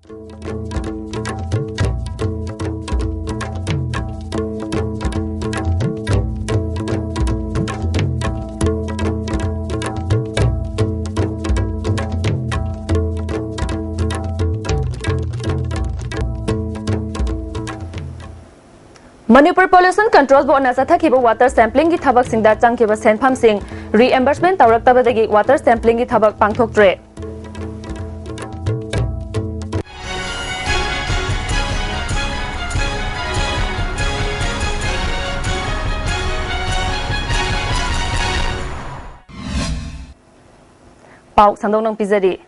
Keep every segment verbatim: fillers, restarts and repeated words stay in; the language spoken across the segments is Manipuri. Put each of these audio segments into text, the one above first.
ꯃꯅꯤꯄꯨꯔ ꯄꯣꯂꯨꯁꯟ ꯀꯟꯇ꯭ꯔꯣꯜ ꯕꯣꯔꯗꯅ ꯆꯠꯊꯈꯤꯕ ꯋꯥꯇꯔ ꯁꯦꯝꯄ꯭ꯂꯤꯡꯒꯤ ꯊꯕꯛꯁꯤꯡꯗ ꯆꯪꯈꯤꯕ ꯁꯦꯟꯐꯝꯁꯤꯡ ꯔꯤꯑꯦꯝꯕꯔꯁꯃꯦꯟ ꯇꯧꯔꯛꯇꯕꯗꯒꯤ ꯋꯥꯇꯔ ꯁꯦꯝꯄ꯭ꯂꯤꯡꯒꯤ ꯊꯕꯛ ꯄꯥꯡꯊꯣꯛꯇ꯭ꯔꯦ꯫ ꯄꯥꯎ ꯁꯟꯗꯣꯛꯅ ꯄꯤꯖꯔꯤ꯫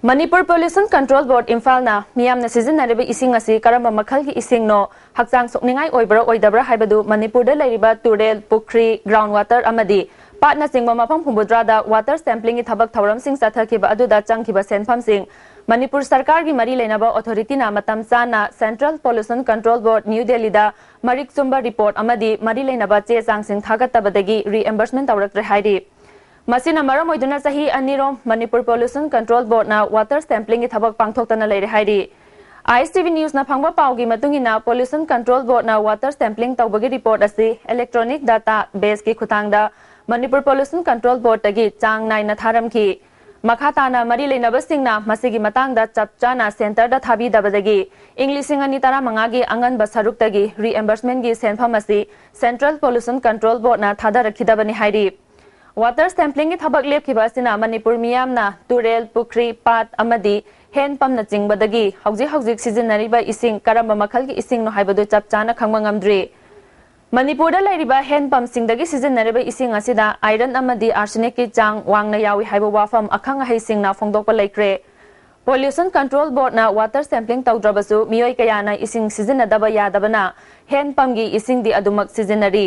ꯃꯅꯤꯄꯨꯔ ꯄꯣꯂꯨꯁꯟ ꯀꯟꯇ꯭ꯔꯣꯜ ꯕꯣꯔꯗ ꯏꯝꯐꯥꯜꯅ ꯃꯤꯌꯥꯝꯅ ꯁꯤꯖꯤꯟꯅꯔꯤꯕ ꯏꯁꯤꯡ ꯑꯁꯤ ꯀꯔꯝꯕ ꯃꯈꯜꯒꯤ ꯏꯁꯤꯡꯅꯣ, ꯍꯛꯆꯥꯡ ꯁꯣꯛꯅꯤꯡꯉꯥꯏ ꯑꯣꯏꯕ꯭ꯔꯥ ꯑꯣꯏꯗꯕ꯭ꯔꯥ ꯍꯥꯏꯕꯗꯨ ꯃꯅꯤꯄꯨꯔꯗ ꯂꯩꯔꯤꯕ ꯇꯨꯔꯦꯜ, ꯄꯨꯈ꯭ꯔꯤ, ꯒ꯭ꯔꯥꯎꯟ ꯋꯥꯇꯔ ꯑꯃꯗꯤ ꯄꯥꯠꯅꯆꯤꯡꯕ ꯃꯐꯝ ꯍꯨꯝꯐꯨꯇꯔꯥꯗ ꯋꯥꯇꯔ ꯁꯦꯝꯄ꯭ꯂꯤꯡꯒꯤ ꯊꯕꯛ ꯊꯧꯔꯝꯁꯤꯡ ꯆꯠꯊꯈꯤꯕ ꯑꯗꯨꯗ ꯆꯪꯈꯤꯕ ꯁꯦꯟꯐꯝꯁꯤꯡ ꯃꯅꯤꯄꯨꯔ ꯁꯔꯀꯥꯔꯒꯤ ꯃꯔꯤ ꯂꯩꯅꯕ ꯑꯣꯊꯣꯔꯤꯇꯤꯅ ꯃꯇꯝ ꯆꯥꯅ ꯁꯦꯟꯇ꯭ꯔꯦꯜ ꯄꯣꯂꯨꯁꯟ ꯀꯟꯇ꯭ꯔꯣꯜ ꯕꯣꯔꯗ, ꯅ꯭ꯌꯨ ꯗꯦꯜꯂꯤꯗ ꯃꯔꯤꯛ ꯆꯨꯝꯕ ꯔꯤꯄꯣꯔꯠ ꯑꯃꯗꯤ ꯃꯔꯤ ꯂꯩꯅꯕ ꯆꯦ ꯆꯥꯡꯁꯤꯡ ꯊꯥꯒꯠꯇꯕꯗꯒꯤ ꯔꯤꯑꯦꯝꯕꯔꯁꯃꯦꯟ ꯇꯧꯔꯛꯇ꯭ꯔꯦ ꯍꯥꯏꯔꯤ꯫ ꯃꯁꯤꯅ ꯃꯔꯝ ꯑꯣꯏꯗꯨꯅ ꯆꯍꯤ ꯑꯅꯤꯔꯣꯝ ꯃꯅꯤꯄꯨꯔ ꯄꯣꯂꯨꯁꯟ ꯀꯟꯇ꯭ꯔꯣꯜ ꯕꯣꯔꯗꯅ ꯋꯥꯇꯔ ꯁꯦꯝꯄ꯭ꯂꯤꯡꯒꯤ ꯊꯕꯛ ꯄꯥꯡꯊꯣꯛꯇꯅ ꯂꯩꯔꯦ ꯍꯥꯏꯔꯤ꯫ ꯑꯥꯏ ꯑꯦꯁ ꯇꯤ ꯚꯤ ꯅ꯭ꯌꯨꯁꯅ ꯐꯪꯕ ꯄꯥꯎꯒꯤ ꯃꯇꯨꯡ ꯏꯟꯅ, ꯄꯣꯂꯨꯁꯟ ꯀꯟꯇ꯭ꯔꯣꯜ ꯕꯣꯔꯗꯅ ꯋꯥꯇꯔ ꯁꯦꯝꯄ꯭ꯂꯤꯡ ꯇꯧꯕꯒꯤ ꯔꯤꯄꯣꯔꯠ ꯑꯁꯤ ꯏꯂꯦꯛꯇ꯭ꯔꯣꯅꯤꯛ ꯗꯥꯇꯥ ꯕꯦꯁꯀꯤ ꯈꯨꯠꯊꯥꯡꯗ ꯃꯅꯤꯄꯨꯔ ꯄꯣꯂꯨꯁꯟ ꯀꯟꯇ꯭ꯔꯣꯜ ꯕꯣꯔꯗꯇꯒꯤ ꯆꯥꯡ ꯅꯥꯏꯅ ꯊꯥꯔꯝꯈꯤ꯫ ꯃꯈꯥ ꯇꯥꯅ ꯃꯔꯤ ꯂꯩꯅꯕꯁꯤꯡꯅ ꯃꯁꯤꯒꯤ ꯃꯇꯥꯡꯗ ꯆꯞ ꯆꯥꯅ ꯁꯦꯟꯇꯔꯗ ꯊꯥꯕꯤꯗꯕꯗꯒꯤ ꯏꯪ ꯂꯤꯁꯤꯡ ꯑꯅꯤ ꯇꯔꯥꯃꯉꯥꯒꯤ ꯑꯉꯟꯕ ꯁꯔꯨꯛꯇꯒꯤ ꯔꯤꯑꯦꯝꯕꯔꯁꯃꯦꯟꯒꯤ ꯁꯦꯟꯐꯝ ꯑꯁꯤ ꯁꯦꯟꯇ꯭ꯔꯦꯜ ꯄꯣꯂꯨꯁꯟ ꯀꯟꯇ꯭ꯔꯣꯜ ꯕꯣꯔꯗꯅ ꯊꯥꯗꯔꯛꯈꯤꯗꯕꯅꯤ ꯍꯥꯏꯔꯤ꯫ ꯋꯥꯇꯔ ꯁꯦꯝꯄ꯭ꯂꯤꯡꯒꯤ ꯊꯕꯛ ꯂꯦꯞꯈꯤꯕ ꯑꯁꯤꯅ ꯃꯅꯤꯄꯨꯔ ꯃꯤꯌꯥꯝꯅ ꯇꯨꯔꯦꯜ, ꯄꯨꯈ꯭ꯔꯤ, ꯄꯥꯠ ꯑꯃꯗꯤ ꯍꯦꯟ ꯄꯝꯅꯆꯤꯡꯕꯗꯒꯤ ꯍꯧꯖꯤꯛ ꯍꯧꯖꯤꯛ ꯁꯤꯖꯤꯟꯅꯔꯤꯕ ꯏꯁꯤꯡ ꯀꯔꯝꯕ ꯃꯈꯜꯒꯤ ꯏꯁꯤꯡꯅꯣ ꯍꯥꯏꯕꯗꯨ ꯆꯞ ꯆꯥꯅ ꯈꯪꯕ ꯉꯝꯗ꯭ꯔꯤ꯫ ꯃꯅꯤꯄꯨꯔꯗ ꯂꯩꯔꯤꯕ ꯍꯦꯟ ꯄꯝꯁꯤꯡꯗꯒꯤ ꯁꯤꯖꯤꯟꯅꯔꯤꯕ ꯏꯁꯤꯡ ꯑꯁꯤꯗ ꯑꯥꯏꯔꯟ ꯑꯃꯗꯤ ꯑꯥꯔꯁꯦꯅꯤꯛꯀꯤ ꯆꯥꯡ ꯋꯥꯡꯅ ꯌꯥꯎꯏ ꯍꯥꯏꯕ ꯋꯥꯐꯝ ꯑꯈꯪ ꯑꯍꯩꯁꯤꯡꯅ ꯐꯣꯡꯗꯣꯛꯄ ꯂꯩꯈ꯭ꯔꯦ꯫ ꯄꯣꯂ꯭ꯌꯨꯁꯟ ꯀꯟꯇ꯭ꯔꯣꯜ ꯕꯣꯔꯗꯅ ꯋꯥꯇꯔ ꯁꯦꯝꯄ꯭ꯂꯤꯡ ꯇꯧꯗ꯭ꯔꯕꯁꯨ, ꯃꯤꯑꯣꯏ ꯀꯌꯥꯅ ꯏꯁꯤꯡ ꯁꯤꯖꯤꯟꯅꯗꯕ ꯌꯥꯗꯕꯅ ꯍꯦꯟ ꯄꯝꯒꯤ ꯏꯁꯤꯡꯗꯤ ꯑꯗꯨꯃꯛ ꯁꯤꯖꯤꯟꯅꯔꯤ꯫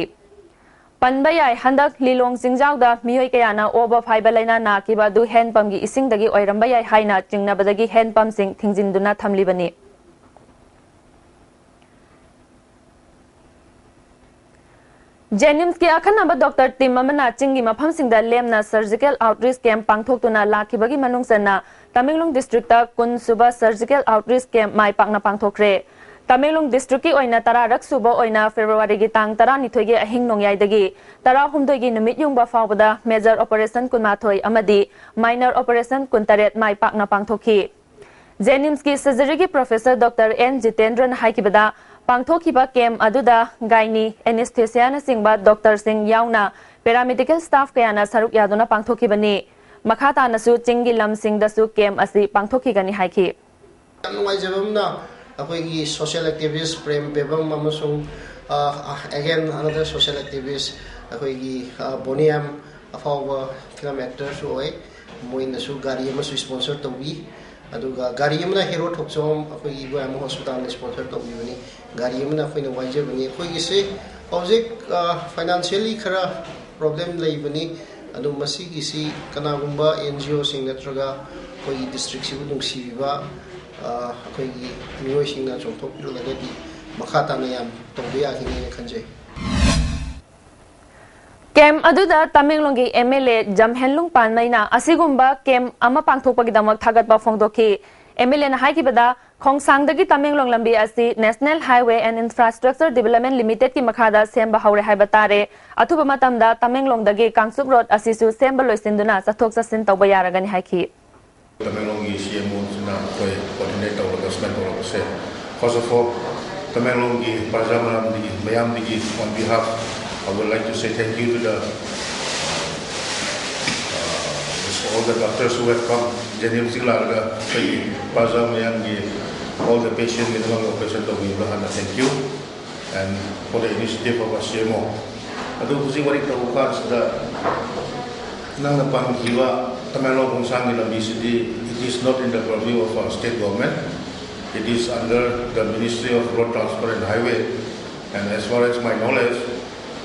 ꯄꯟꯕ ꯌꯥꯏ, ꯍꯟꯗꯛ ꯂꯤꯂꯣꯡ ꯆꯤꯡꯖꯥꯎꯗ ꯃꯤꯑꯣꯏ ꯀꯌꯥꯅ ꯑꯣꯕ ꯐꯥꯏꯕ ꯂꯥꯏꯅꯥ ꯅꯥꯈꯤꯕ ꯑꯗꯨ ꯍꯦꯟ ꯄꯝꯒꯤ ꯏꯁꯤꯡꯗꯒꯤ ꯑꯣꯏꯔꯝꯕ ꯌꯥꯏ ꯍꯥꯏꯅ ꯆꯤꯡꯅꯕꯗꯒꯤ ꯍꯦꯟ ꯄꯝꯁꯤꯡ ꯊꯤꯡꯖꯤꯟꯗꯨꯅ ꯊꯝꯂꯤꯕꯅꯤ꯫ ꯖꯦꯅꯤꯝꯁꯀꯤ ꯑꯈꯟꯅꯕ ꯗꯣꯛꯇꯔ ꯇꯤꯝ ꯑꯃꯅ ꯆꯤꯡꯒꯤ ꯃꯐꯝꯁꯤꯡꯗ ꯂꯦꯝꯅ ꯁꯔꯖꯤꯀꯦꯜ ꯑꯥꯎꯠꯔꯤꯆ ꯀꯦꯝꯞ ꯄꯥꯡꯊꯣꯛꯇꯨꯅ ꯂꯥꯛꯈꯤꯕꯒꯤ ꯃꯅꯨꯡ ꯆꯟꯅ ꯇꯃꯦꯡꯂꯣꯡ ꯗꯤꯁꯇ꯭ꯔꯤꯛꯇ ꯀꯨꯟ ꯁꯨꯕ ꯁꯔꯖꯤꯀꯦꯜ ꯑꯥꯎꯠꯔꯤꯆ ꯀꯦꯝꯞ ꯃꯥꯏ ꯄꯥꯛꯅ ꯄꯥꯡꯊꯣꯛꯈ꯭ꯔꯦ꯫ ꯇꯃꯦꯡꯂꯣꯡ ꯗꯤꯁꯇ꯭ꯔꯤꯛꯀꯤ ꯑꯣꯏꯅ ꯇꯔꯥꯔꯛ ꯁꯨꯕ ꯑꯣꯏꯅ ꯐꯦꯕ꯭ꯔꯨꯋꯥꯔꯤꯒꯤ ꯇꯥꯡ ꯇꯔꯥꯅꯤꯊꯣꯏꯒꯤ ꯑꯍꯤꯡ ꯅꯣꯡꯌꯥꯏꯗꯒꯤ ꯇꯔꯥꯍꯨꯝꯗꯣꯏꯒꯤ ꯅꯨꯃꯤꯠ ꯌꯨꯡꯕ ꯐꯥꯎꯕꯗ ꯃꯦꯖꯔ ꯑꯣꯄꯔꯦꯁꯟ ꯀꯨꯟꯃꯥꯊꯣꯏ ꯑꯃꯗꯤ ꯃꯥꯏꯅꯔ ꯑꯣꯄꯔꯦꯁꯟ ꯀꯨꯟꯇꯔꯦꯠ ꯃꯥꯏ ꯄꯥꯛꯅ ꯄꯥꯡꯊꯣꯛꯈꯤ꯫ ꯖꯦꯅꯤꯝꯁꯀꯤ ꯁꯔꯖꯔꯤꯒꯤ ꯄ꯭ꯔꯣꯐꯦꯁꯔ ꯗꯣꯛꯇꯔ ꯑꯦꯟ ꯖꯤꯇꯦꯟꯗ꯭ꯔꯅ ꯍꯥꯏꯈꯤꯕꯗ, ꯄꯥꯡꯊꯣꯛꯈꯤꯕ ꯀꯦꯝꯞ ꯑꯗꯨꯗ ꯒꯥꯏꯅꯤ, ꯑꯦꯅꯦꯁꯊꯦꯁꯤꯌꯥꯅꯆꯤꯡꯕ ꯗꯣꯛꯇꯔꯁꯤꯡ ꯌꯥꯎꯅ ꯄꯦꯔꯥꯃꯦꯗꯤꯀꯦꯜ ꯁ꯭ꯇꯥꯐ ꯀꯌꯥꯅ ꯁꯔꯨꯛ ꯌꯥꯗꯨꯅ ꯄꯥꯡꯊꯣꯛꯈꯤꯕꯅꯤ꯫ ꯃꯈꯥ ꯇꯥꯅꯁꯨ ꯆꯤꯡꯒꯤ ꯂꯝꯁꯤꯡꯗꯁꯨ ꯀꯦꯝꯞ ꯑꯁꯤ ꯄꯥꯡꯊꯣꯛꯈꯤꯒꯅꯤ ꯍꯥꯏꯈꯤ꯫ ꯌꯥꯝ ꯅꯨꯡꯉꯥꯏꯖꯕ ꯑꯃꯅ, ꯑꯩꯈꯣꯏꯒꯤ ꯁꯣꯁꯤꯌꯦꯜ ꯑꯦꯛꯇꯤꯚꯤꯁ ꯄ꯭ꯔꯦꯝ ꯄꯦꯕꯝ ꯑꯃꯁꯨꯡ, ꯑ, again another social activist, ꯑꯩꯈꯣꯏꯒꯤ, ꯑ, ꯕꯣꯅꯤꯌꯥꯝ, ꯑꯐꯥꯎꯕ ꯐꯤꯂꯝ ꯑꯦꯛꯇꯔꯁꯨ ꯑꯣꯏ, ꯃꯣꯏꯅꯁꯨ ꯒꯥꯔꯤ ꯑꯃꯁꯨ ꯁ꯭ꯄꯣꯟꯁꯔ ꯇꯧꯕꯤ꯫ ꯑꯗꯨꯒ ꯒꯥꯔꯤ ꯑꯃꯅ ꯍꯦꯔꯣ ꯊꯣꯛꯆꯣꯝ, ꯑꯩꯈꯣꯏꯒꯤ ꯏꯕꯣꯌꯥꯏꯃ ꯍꯣꯁꯄꯤꯇꯥꯜꯅ ꯁ꯭ꯄꯣꯟꯁꯔ ꯇꯧꯕꯤꯕꯅꯤ꯫ ꯒꯥꯔꯤ ꯑꯃꯅ ꯑꯩꯈꯣꯏꯅ ꯋꯥꯏꯖꯕꯅꯤ꯫ ꯑꯩꯈꯣꯏꯒꯤꯁꯦ ꯍꯧꯖꯤꯛ, ꯑ, ꯐꯥꯏꯅꯥꯟꯁꯤꯌꯦꯜꯂꯤ ꯈꯔ ꯄ꯭ꯔꯣꯕ꯭ꯂꯦꯝ ꯂꯩꯕꯅꯤ꯫ ꯑꯗꯨ ꯃꯁꯤꯒꯤꯁꯤ ꯀꯅꯥꯒꯨꯝꯕ ꯑꯦꯟ ꯖꯤ ꯑꯣꯁꯤꯡ ꯅꯠꯇ꯭ꯔꯒ ꯑꯩꯈꯣꯏꯒꯤ ꯗꯤꯁꯇ꯭ꯔꯤꯛꯁꯤꯕꯨ ꯅꯨꯡꯁꯤꯕꯤꯕ, ꯑ, ꯑꯩꯈꯣꯏꯒꯤ ꯃꯤꯑꯣꯏꯁꯤꯡꯅ ꯆꯣꯡꯊꯣꯛꯄꯤꯔꯒꯗꯤ ꯃꯈꯥ ꯇꯥꯅ ꯌꯥꯝ ꯇꯧꯕ ꯌꯥꯒꯅꯤꯅ ꯈꯟꯖꯩ꯫ ꯀꯦꯝꯞ ꯑꯗꯨꯗ ꯇꯃꯦꯡꯂꯣꯡꯒꯤ ꯑꯦꯝ ꯑꯦꯜ ꯑꯦ ꯖꯝꯍꯦꯟꯂꯨꯡ ꯄꯥꯟꯃꯩꯅ ꯑꯁꯤꯒꯨꯝꯕ ꯀꯦꯝꯞ ꯑꯃ ꯄꯥꯡꯊꯣꯛꯄꯒꯤꯗꯃꯛ ꯊꯥꯒꯠꯄ ꯐꯣꯡꯗꯣꯛꯈꯤ꯫ ꯑꯦꯝ ꯑꯦꯜ ꯑꯦꯅ ꯍꯥꯏꯈꯤꯕꯗ, ꯈꯣꯡꯁꯥꯡꯗꯒꯤ ꯇꯃꯦꯡꯂꯣꯡ ꯂꯝꯕꯤ ꯑꯁꯤ National Highway and Infrastructure Development Limitedꯀꯤ ꯃꯈꯥꯗ ꯁꯦꯝꯕ ꯍꯧꯔꯦ ꯍꯥꯏꯕ ꯇꯥꯔꯦ꯫ ꯑꯊꯨꯕ ꯃꯇꯝꯗ ꯇꯃꯦꯡꯂꯣꯡꯗꯒꯤ ꯀꯥꯡꯆꯨꯞ ꯔꯣꯗ ꯑꯁꯤꯁꯨ ꯁꯦꯝꯕ ꯂꯣꯏꯁꯤꯟꯗꯨꯅ ꯆꯠꯊꯣꯛ ꯆꯠꯁꯤꯟ ꯇꯧꯕ ꯌꯥꯔꯒꯅꯤ ꯍꯥꯏꯈꯤ꯫ ꯇꯃꯦꯡꯂꯣꯡꯒꯤ ꯁꯤ ꯑꯦꯝ ꯑꯣꯁꯤꯅ ꯑꯩꯈꯣꯏ ꯀꯣꯑꯣꯔꯗꯤꯅꯦꯠ ꯇꯧꯔꯒ ꯁꯨꯃꯥꯏꯅ ꯇꯧꯔꯛꯄꯁꯦ, first of all, ꯇꯃꯦꯡꯂꯣꯡꯒꯤ ꯄ꯭ꯔꯖꯥ ꯃꯌꯥꯝꯗꯒꯤ, ꯃꯌꯥꯝꯗꯒꯤ on behalf, I would like to say thank you to the, uh, all the doctors who have come, ꯖꯦꯅꯤꯝꯁꯇꯒꯤ ꯂꯥꯛꯂꯒ ꯑꯩꯈꯣꯏꯒꯤ ꯄ꯭ꯔꯖꯥ ꯃꯌꯥꯝꯒꯤ, all the patientꯒꯤꯗꯃꯛ operation ꯇꯧꯕꯤꯕꯗ ꯍꯥꯟꯅ thank you and for the initiative of our C M O. ꯑꯗꯨ ꯍꯧꯖꯤꯛ ꯋꯥꯔꯤ ꯇꯧꯕ ꯀꯥꯟꯁꯤꯗ ꯅꯪꯅ ꯄꯟꯈꯤꯕ Tamenglong ꯈꯣꯡꯁꯥꯡꯒꯤ ꯂꯝꯕꯤꯁꯤꯗꯤ, it is not in the purview of our state government. It is under the Ministry of Road Transport and Highway. And as far as my knowledge,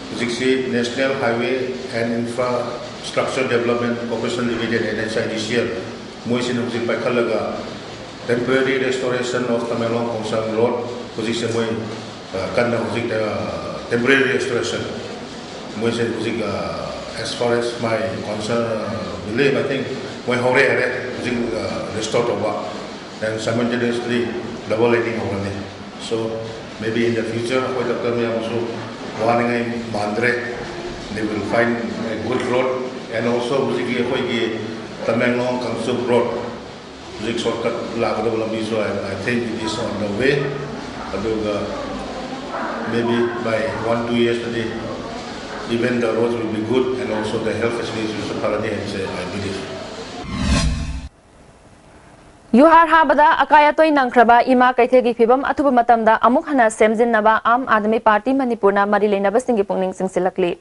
ꯍꯧꯖꯤꯛꯁꯤ National Highway and Infrastructure Development Corporation Limited, N H I D C L, ꯃꯣꯏꯁꯤꯅ ꯍꯧꯖꯤꯛ ꯄꯥꯏꯈꯠꯂꯒ temporary restoration of Tamenglong Khongsang Road, ꯍꯧꯖꯤꯛꯁꯦ ꯃꯣꯏ, ꯑ, ꯀꯟꯅ ꯍꯧꯖꯤꯛ, ꯑ, temporary restoration ꯃꯣꯏꯁꯦ ꯍꯧꯖꯤꯛ, as far as my concern believe, I think ꯃꯣꯏ ꯍꯧꯔꯦ ꯍꯥꯏꯔꯦ ꯍꯧꯖꯤꯛ, restore ꯇꯧꯕ, and simultaneously double lining ꯍꯧꯔꯅꯤ꯫ So maybe in the future ꯑꯩꯈꯣꯏ ꯗꯣꯛꯇꯔ ꯃꯌꯥꯝꯁꯨ ꯋꯥꯅꯤꯡꯉꯥꯏ ꯃꯥꯟꯗ꯭ꯔꯦ꯫ They will find a good road, and also ꯍꯧꯖꯤꯛꯀꯤ ꯑꯩꯈꯣꯏꯒꯤ ꯇꯃꯦꯡꯂꯣꯡ ꯀꯥꯡꯆꯨꯞ road ꯍꯧꯖꯤꯛ shortcut ꯂꯥꯛꯀꯗꯕ ꯂꯝꯕꯤꯁꯨ, I, I think it is on the way. ꯑꯗꯨꯒ maybe by one two yearsꯇꯗꯤ even the roads will be good and also the health facilities ꯁꯨ ꯐꯔꯅꯤ ꯍꯥꯏꯕꯁꯦ I believe. ꯌꯨꯍꯥꯔ ꯍꯥꯕꯗ ꯑꯀꯥꯏ ꯑꯇꯣꯏ ꯅꯪꯈ꯭ꯔꯕ ꯏꯃꯥ ꯀꯩꯊꯦꯜꯒꯤ ꯐꯤꯕꯝ ꯑꯊꯨꯕ ꯃꯇꯝꯗ ꯑꯃꯨꯛ ꯍꯟꯅ ꯁꯦꯝꯖꯤꯟꯅꯕ ꯑꯥꯝ ꯑꯥꯗꯃꯤ ꯄꯥꯔꯇꯤ ꯃꯅꯤꯄꯨꯔꯅ ꯃꯔꯤ ꯂꯩꯅꯕꯁꯤꯡꯒꯤ ꯄꯨꯛꯅꯤꯡ ꯆꯤꯡꯁꯤꯜꯂꯛꯂꯤ꯫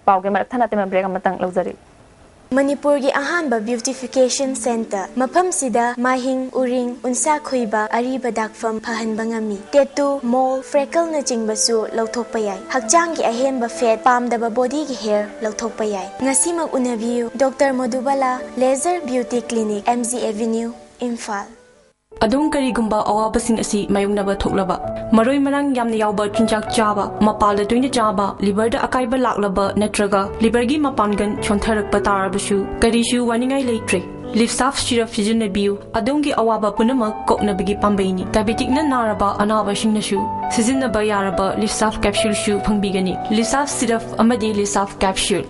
ꯄꯥꯎꯒꯤ ꯃꯔꯛ ꯊꯠꯅ ꯇꯦꯝꯕ break ꯑꯃꯇꯪ ꯂꯧꯖꯔꯤ꯫ ꯃꯅꯤꯄꯨꯔꯒꯤ ꯑꯍꯥꯟꯕ beautification centre꯫ ꯃꯐꯝꯁꯤꯗ ꯃꯥꯏꯍꯤꯡ, ꯎꯔꯤꯡ, ꯎꯟꯁꯥ ꯈꯨꯏꯕ, ꯑꯔꯤꯕ ꯗꯥꯛꯐꯝ ꯐꯍꯟꯕ ꯉꯝꯃꯤ꯫ Tattoo, mole, freckleꯅꯆꯤꯡꯕꯁꯨ ꯂꯧꯊꯣꯛꯄ ꯌꯥꯏ꯫ ꯍꯛꯆꯥꯡꯒꯤ ꯑꯍꯦꯟꯕ fat, ꯄꯥꯝꯗꯕ bodyꯒꯤ hair ꯂꯧꯊꯣꯛꯄ ꯌꯥꯏ꯫ ꯉꯁꯤꯃꯛ ꯎꯅꯕꯤꯌꯨ, Doctor Madhubala Laser Beauty Clinic, M G Avenue, Imphal. ꯑꯗꯣꯝ ꯀꯔꯤꯒꯨꯝꯕ ꯑꯋꯥꯕꯁꯤꯡ ꯑꯁꯤ ꯃꯥꯌꯣꯛꯅꯕ ꯊꯣꯛꯂꯕ, ꯃꯔꯣꯏ ꯃꯔꯥꯡ ꯌꯥꯝꯅ ꯌꯥꯎꯕ ꯆꯤꯟꯖꯥꯛ ꯆꯥꯕ, ꯃꯄꯥꯜꯗ ꯇꯣꯏꯅ ꯆꯥꯕ, liverꯗ ꯑꯀꯥꯏꯕ ꯂꯥꯛꯂꯕ ꯅꯠꯇ꯭ꯔꯒ liverꯒꯤ ꯃꯄꯥꯟꯒꯜ ꯁꯣꯟꯊꯔꯛꯄ ꯇꯥꯔꯕꯁꯨ ꯀꯔꯤꯁꯨ ꯋꯥꯅꯤꯡꯉꯥꯏ ꯂꯩꯇ꯭ꯔꯦ꯫ Livsaf syrup ꯁꯤꯖꯤꯟꯅꯕꯤꯌꯨ꯫ ꯑꯗꯣꯝꯒꯤ ꯑꯋꯥꯕ ꯄꯨꯝꯅꯃꯛ ꯀꯣꯛꯅꯕꯒꯤ ꯄꯥꯝꯕꯩꯅꯤ꯫ Diabeticꯅ ꯅꯥꯔꯕ ꯑꯅꯥꯕꯁꯤꯡꯅꯁꯨ ꯁꯤꯖꯤꯟꯅꯕ ꯌꯥꯔꯕ Livsaf capsuleꯁꯨ ꯐꯪꯕꯤꯒꯅꯤ꯫ Livsaf syrup ꯑꯃꯗꯤ Livsaf capsule꯫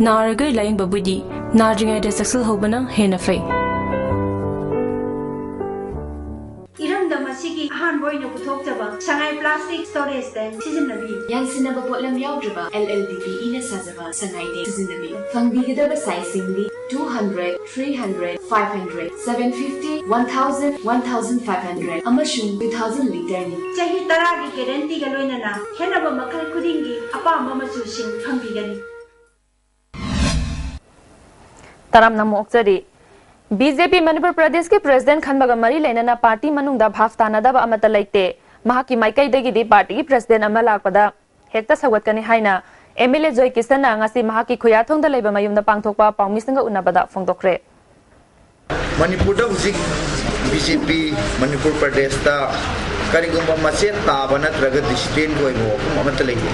ꯅꯥꯔꯒ ꯂꯥꯌꯦꯡꯕꯕꯨꯗꯤ ꯅꯥꯗ꯭ꯔꯤꯉꯩꯗ ꯆꯦꯛꯁꯤꯜꯍꯧꯕꯅ ꯍꯦꯟꯅ ꯐꯩ꯫ ꯏꯔꯝꯗꯝ ꯑꯁꯤꯒꯤ ꯑꯍꯥꯟꯕ ꯑꯣꯏꯅ ꯄꯨꯊꯣꯛꯆꯕ ꯁꯉꯥꯏ plastic storage tank ꯁꯤꯖꯤꯟꯅꯕꯤꯌꯨ꯫ ꯌꯥꯟꯁꯤꯟꯅꯕ ꯄꯣꯠꯂꯝ ꯌꯥꯎꯗ꯭ꯔꯕ L L D P ꯏꯅ ꯁꯥꯖꯕ ꯁꯉꯥꯏ tank ꯁꯤꯖꯤꯟꯅꯕꯤꯌꯨ꯫ ꯐꯪꯕꯤꯒꯗꯕ sizeꯁꯤꯡꯗꯤ two hundred, three hundred, five hundred, seven fifty, one thousand, one thousand five hundred ꯑꯃꯁꯨꯡ two thousand literꯅꯤ꯫ ꯆꯍꯤ ꯇꯔꯥꯒꯤ guaranteeꯒ ꯂꯣꯏꯅꯅ ꯈꯦꯠꯅꯕ ꯃꯈꯜ ꯈꯨꯗꯤꯡꯒꯤ ꯑꯄꯥꯝꯕ ꯃꯆꯨꯁꯤꯡ ꯐꯪꯕꯤꯒꯅꯤ꯫ ꯇꯔꯥꯝꯅ ꯑꯃꯨꯛ ꯑꯣꯛꯆꯔꯤ꯫ ꯕꯤ ꯖꯦ ꯄꯤ ꯃꯅꯤꯄꯨꯔ ꯄ꯭ꯔꯗꯦꯁꯀꯤ president ꯈꯟꯕꯒ ꯃꯔꯤ ꯂꯩꯅꯅ ꯄꯥꯔꯇꯤ ꯃꯅꯨꯡꯗ ꯚꯥꯞ ꯇꯥꯅꯗꯕ ꯑꯃꯠꯇ ꯂꯩꯇꯦ꯫ ꯃꯍꯥꯛꯀꯤ ꯃꯥꯏꯀꯩꯗꯒꯤꯗꯤ ꯄꯥꯔꯇꯤꯒꯤ president ꯑꯃ ꯂꯥꯛꯄꯗ ꯍꯦꯛꯇ ꯁꯧꯒꯠꯀꯅꯤ ꯍꯥꯏꯅ M L A ꯖꯣꯏ ꯀꯤꯁꯟꯅ ꯉꯁꯤ ꯃꯍꯥꯛꯀꯤ ꯈꯨꯌꯥꯊꯣꯡꯗ ꯂꯩꯕ ꯃꯌꯨꯝꯗ ꯄꯥꯡꯊꯣꯛꯄ ꯄꯥꯎꯃꯤꯁꯤꯡꯒ ꯎꯅꯕꯗ ꯐꯣꯡꯗꯣꯛꯈ꯭ꯔꯦ꯫ ꯃꯅꯤꯄꯨꯔꯗ ꯍꯧꯖꯤꯛ ꯕꯤ ꯖꯦ ꯄꯤ ꯃꯅꯤꯄꯨꯔ ꯄ꯭ꯔꯗꯦꯁꯇ ꯀꯔꯤꯒꯨꯝꯕ ꯃꯆꯦꯠ ꯇꯥꯕ ꯅꯠꯇ꯭ꯔꯒ disciplined ꯑꯣꯏꯕ ꯋꯥꯐꯝ ꯑꯃꯠꯇ ꯂꯩꯇꯦ꯫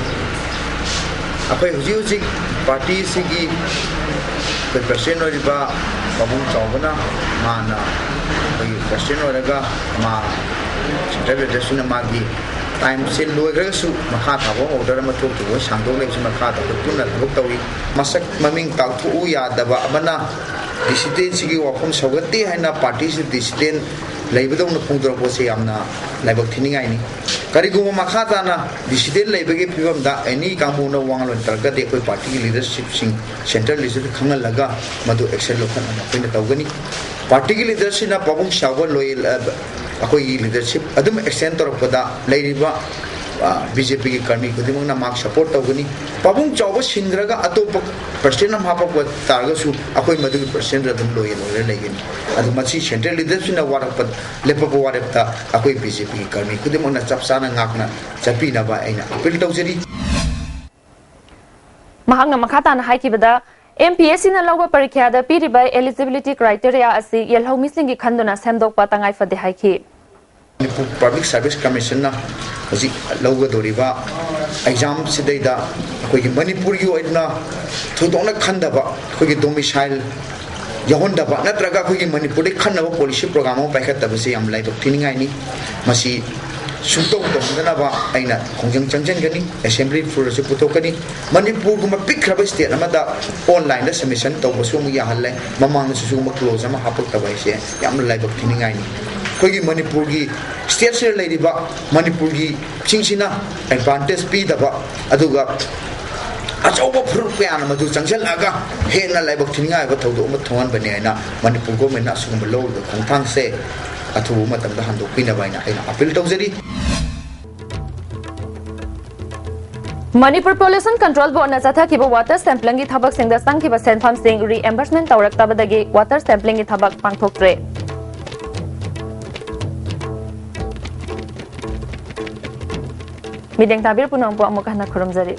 ꯑꯩꯈꯣꯏ ꯍꯧꯖꯤꯛ ꯍꯧꯖꯤꯛ ꯄꯥꯔꯇꯤꯁꯤꯒꯤ ꯑꯩꯈꯣꯏ ꯄ꯭ꯔꯁꯤꯗꯦꯟ ꯑꯣꯏꯔꯤꯕ ꯄꯥꯕꯨꯡ ꯆꯥꯎꯕꯅ, ꯃꯥꯅ ꯑꯩꯈꯣꯏꯒꯤ ꯄ꯭ꯔꯁꯤꯗꯦꯟ ꯑꯣꯏꯔꯒ ꯃꯥ ꯁꯦꯟꯇ꯭ꯔꯦꯜ ꯂꯤꯗꯔꯁꯤꯅ ꯃꯥꯒꯤ ꯇꯥꯏꯝꯁꯦ ꯂꯣꯏꯈ꯭ꯔꯒꯁꯨ ꯃꯈꯥ ꯊꯥꯕ ꯑꯣꯔꯗꯔ ꯑꯃ ꯊꯣꯛꯇ꯭ꯔꯤꯕ ꯁꯥꯡꯗꯣꯛ ꯂꯩꯕꯁꯤ ꯃꯈꯥ ꯇꯥꯕ ꯄꯨꯟꯅ ꯊꯕꯛ ꯇꯧꯏ꯫ ꯃꯁꯛ ꯃꯃꯤꯡ ꯇꯥꯛꯊꯣꯛꯎ ꯌꯥꯗꯕ ꯑꯃꯅ ꯗꯤꯁꯤꯗꯦꯟꯁꯤꯒꯤ ꯋꯥꯐꯝ ꯁꯧꯒꯠꯇꯦ ꯍꯥꯏꯅ ꯄꯥꯔꯇꯤꯁꯤ ꯗꯤꯁꯤꯗꯦꯟ ꯂꯩꯕꯗꯧꯅ ꯐꯣꯡꯗꯣꯔꯛꯄꯁꯦ ꯌꯥꯝꯅ ꯂꯥꯏꯕꯛ ꯊꯤꯅꯤꯡꯉꯥꯏꯅꯤ꯫ ꯀꯔꯤꯒꯨꯝꯕ ꯃꯈꯥ ꯇꯥꯅ ꯗꯤꯁꯤꯗꯦꯟ ꯂꯩꯕꯒꯤ ꯐꯤꯕꯝꯗ ꯑꯦꯅꯤ ꯀꯥꯡꯕꯨꯅ ꯋꯥꯉꯥꯡꯂꯣꯏ ꯇꯧꯔꯒꯗꯤ ꯑꯩꯈꯣꯏ ꯄꯥꯔꯇꯤꯒꯤ ꯂꯤꯗꯔꯁꯤꯞꯁꯤꯡ ꯁꯦꯟꯇ꯭ꯔꯦꯜ ꯂꯤꯗꯔꯁꯤꯞꯇ ꯈꯪꯍꯜꯂꯒ ꯃꯗꯨ ꯑꯦꯛꯁꯟ ꯂꯧꯈꯠꯅꯕ ꯑꯩꯈꯣꯏꯅ ꯇꯧꯒꯅꯤ꯫ ꯄꯥꯔꯇꯤꯒꯤ ꯂꯤꯗꯔꯁꯤꯅ ꯄꯥꯕꯨꯡ ꯁꯥꯎꯕ ꯂꯣꯌꯦꯜ, ꯑ, ꯑꯩꯈꯣꯏꯒꯤ ꯂꯤꯗꯔꯁꯤꯞ ꯑꯗꯨꯝ ꯑꯦꯛꯁꯇꯦꯟ ꯇꯧꯔꯛꯄꯗ ꯂꯩꯔꯤꯕ, ꯑ, ꯕꯤ ꯖꯦ ꯄꯤꯒꯤ ꯀꯔꯃꯤ ꯈꯨꯗꯤꯡꯃꯛꯅ ꯃꯥꯛ ꯁꯄꯣꯔꯠ ꯇꯧꯒꯅꯤ꯫ ꯄꯥꯕꯨꯡ ꯆꯥꯎꯕ ꯁꯤꯟꯈ꯭ꯔꯒ ꯑꯇꯣꯞꯄ ꯄ꯭ꯔꯁꯤꯗꯦꯟ ꯑꯃ ꯍꯥꯞꯄꯛꯄ ꯇꯥꯔꯒꯁꯨ ꯑꯩꯈꯣꯏ ꯃꯗꯨꯒꯤ ꯄ꯭ꯔꯁꯤꯗꯦꯟꯗ ꯑꯗꯨꯝ ꯂꯣꯌꯦꯜ ꯑꯣꯏꯔ ꯂꯩꯒꯅꯤ꯫ ꯑꯗꯨ ꯃꯁꯤ ꯁꯦꯟꯇ꯭ꯔꯦꯜ ꯂꯤꯗꯔꯁꯤꯞꯅ ꯋꯥꯔꯛꯄ, ꯂꯦꯞꯄꯛꯄ ꯋꯥꯔꯦꯞꯇ ꯑꯩꯈꯣꯏ ꯕꯤ ꯖꯦ ꯄꯤꯒꯤ ꯀꯔꯃꯤ ꯈꯨꯗꯤꯡꯃꯛꯅ ꯆꯞ ꯆꯥꯅ ꯉꯥꯛꯅ ꯆꯠꯄꯤꯅꯕ ꯑꯩꯅ ꯑꯄꯤꯜ ꯇꯧꯖꯔꯤ꯫ ꯃꯍꯥꯛꯅ ꯃꯈꯥ ꯇꯥꯅ ꯍꯥꯏꯈꯤꯕꯗ, ꯑꯦꯝ ꯄꯤ ꯑꯦꯁ ꯁꯤꯅ ꯂꯧꯕ ꯄꯔꯤꯈ꯭ꯌꯥꯗ ꯄꯤꯔꯤꯕ eligibility criteria ꯑꯁꯤ ꯌꯦꯜꯍꯧꯃꯤꯁꯤꯡꯒꯤ ꯈꯟꯗꯨꯅ ꯁꯦꯝꯗꯣꯛꯄ ꯇꯉꯥꯏ ꯐꯗꯦ ꯍꯥꯏꯈꯤ꯫ ꯃꯅꯤꯄꯨꯔ ꯄꯕ꯭ꯂꯤꯛ ꯁꯥꯔꯚꯤꯁ ꯀꯃꯤꯁꯟꯅ ꯍꯧꯖꯤꯛ ꯂꯧꯒꯗꯧꯔꯤꯕ ꯑꯦꯛꯖꯥꯝꯁꯤꯗꯩꯗ ꯑꯩꯈꯣꯏꯒꯤ ꯃꯅꯤꯄꯨꯔꯒꯤ ꯑꯣꯏꯅ ꯊꯣꯏꯗꯣꯛꯅ ꯈꯟꯗꯕ, ꯑꯩꯈꯣꯏꯒꯤ ꯗꯣꯃꯤꯁꯥꯏꯜ ꯌꯥꯎꯍꯟꯗꯕ ꯅꯠꯇ꯭ꯔꯒ ꯑꯩꯈꯣꯏꯒꯤ ꯃꯅꯤꯄꯨꯔꯗ ꯈꯟꯅꯕ ꯄꯣꯂꯤꯁꯤ ꯄ꯭ꯔꯣꯒ꯭ꯔꯥꯝ ꯑꯃ ꯄꯥꯏꯈꯠꯇꯕꯁꯦ ꯌꯥꯝ ꯂꯥꯏꯕꯛ ꯊꯤꯅꯤꯡꯉꯥꯏꯅꯤ꯫ ꯃꯁꯤ ꯁꯨꯡꯇꯧ ꯇꯧꯍꯟꯗꯅꯕ ꯑꯩꯅ ꯈꯣꯡꯖꯪ ꯆꯪꯁꯤꯟꯒꯅꯤ, ꯑꯦꯁꯦꯝꯕ꯭ꯂꯤ ꯐ꯭ꯂꯣꯔꯗꯁꯨ ꯄꯨꯊꯣꯛꯀꯅꯤ꯫ ꯃꯅꯤꯄꯨꯔꯒꯨꯝꯕ ꯄꯤꯛꯈ꯭ꯔꯕ ꯁ꯭ꯇꯦꯠ ꯑꯃꯗ ꯑꯣꯟꯂꯥꯏꯟꯗ ꯁꯕꯃꯤꯁꯟ ꯇꯧꯕꯁꯨ ꯑꯃꯨꯛ ꯌꯥꯍꯜꯂꯦ꯫ ꯃꯃꯥꯡꯗꯁꯨ ꯁꯤꯒꯨꯝꯕ ꯀ꯭ꯂꯣꯖ ꯑꯃ ꯍꯥꯞꯄꯛꯇꯕ ꯍꯥꯏꯁꯦ ꯌꯥꯝꯅ ꯂꯥꯏꯕꯛ ꯊꯤꯅꯤꯡꯉꯥꯏꯅꯤ꯫ ꯑꯩꯈꯣꯏꯒꯤ ꯃꯅꯤꯄꯨꯔꯒꯤ ꯁ꯭ꯇꯦꯠꯁꯤꯗ ꯂꯩꯔꯤꯕ ꯃꯅꯤꯄꯨꯔꯒꯤꯁꯤꯡꯁꯤꯅ ꯑꯦꯗꯚꯥꯟꯇꯦꯖ ꯄꯤꯗꯕ, ꯑꯗꯨꯒ ꯑꯆꯧꯕ ꯐꯨꯔꯨꯞ ꯀꯌꯥꯅ ꯃꯗꯨ ꯆꯪꯁꯤꯜꯂꯛꯑꯒ ꯍꯦꯟꯅ ꯂꯥꯏꯕꯛ ꯊꯤꯅꯤꯡꯉꯥꯏ ꯑꯣꯏꯕ ꯊꯧꯗꯣꯛ ꯑꯃ ꯊꯣꯛꯍꯟꯕꯅꯤ ꯍꯥꯏꯅ ꯃꯅꯤꯄꯨꯔ ꯒꯣꯔꯃꯦꯟꯅ ꯑꯁꯤꯒꯨꯝꯕ ꯂꯧꯔꯤꯕ ꯈꯣꯡꯊꯥꯡꯁꯦ ꯑꯊꯨꯕ ꯃꯇꯝꯗ ꯍꯟꯗꯣꯛꯄꯤꯅꯕ ꯍꯥꯏꯅ ꯑꯩꯅ ꯑꯄꯤꯜ ꯇꯧꯖꯔꯤ꯫ ꯃꯅꯤꯄꯨꯔ ꯄꯣꯂꯨꯁꯟ ꯀꯟꯇ꯭ꯔꯣꯜ ꯕꯣꯔꯗꯅ ꯆꯠꯊꯈꯤꯕ ꯋꯥꯇꯔ ꯁꯦꯝꯄ꯭ꯂꯤꯡꯒꯤ ꯊꯕꯛꯁꯤꯡꯗ ꯆꯪꯈꯤꯕ ꯁꯦꯟꯐꯝꯁꯤꯡ ꯔꯤꯑꯦꯝꯕꯔꯁꯃꯦꯟ ꯇꯧꯔꯛꯇꯕꯗꯒꯤ ꯋꯥꯇꯔ ꯁꯦꯝꯄ꯭ꯂꯤꯡꯒꯤ ꯊꯕꯛ ꯄꯥꯡꯊꯣꯛꯇ꯭ꯔꯦ꯫ ꯃꯤꯠꯌꯦꯡ ꯇꯥꯕꯤꯔ ꯄꯨꯝꯅꯃꯛꯄꯨ ꯑꯃꯨꯛ ꯍꯟꯅ ꯈꯨꯔꯨꯝꯖꯔꯤ꯫